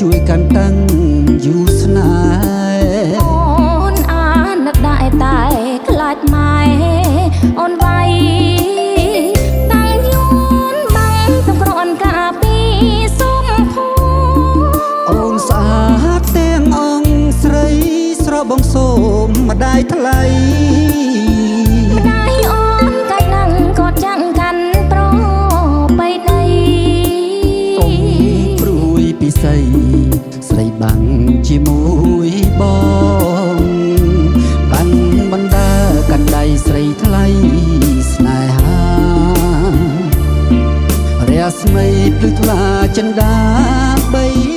ជួយកាន់តាំងយូរស្នេហ៍ អូនអាណិតដែរតែខ្លាចម៉ែអូនវាយតាំងយួនបាំងសំក្រនកាពីសុំភូ អូនស្អាតទាំងអង្គស្រីស្របងសូមម្ដាយថ្លៃ ម្ដាយអូនកាច់នឹងក៏ចាំងកាន់ប្របីដី កុំព្រួយពិសីស្រីបាំងជាមួយបងបាំងបណ្ដាកាន់ដៃស្រីថ្លៃស្នេហារស្មីភ្លឺថ្លាចិន្តាបី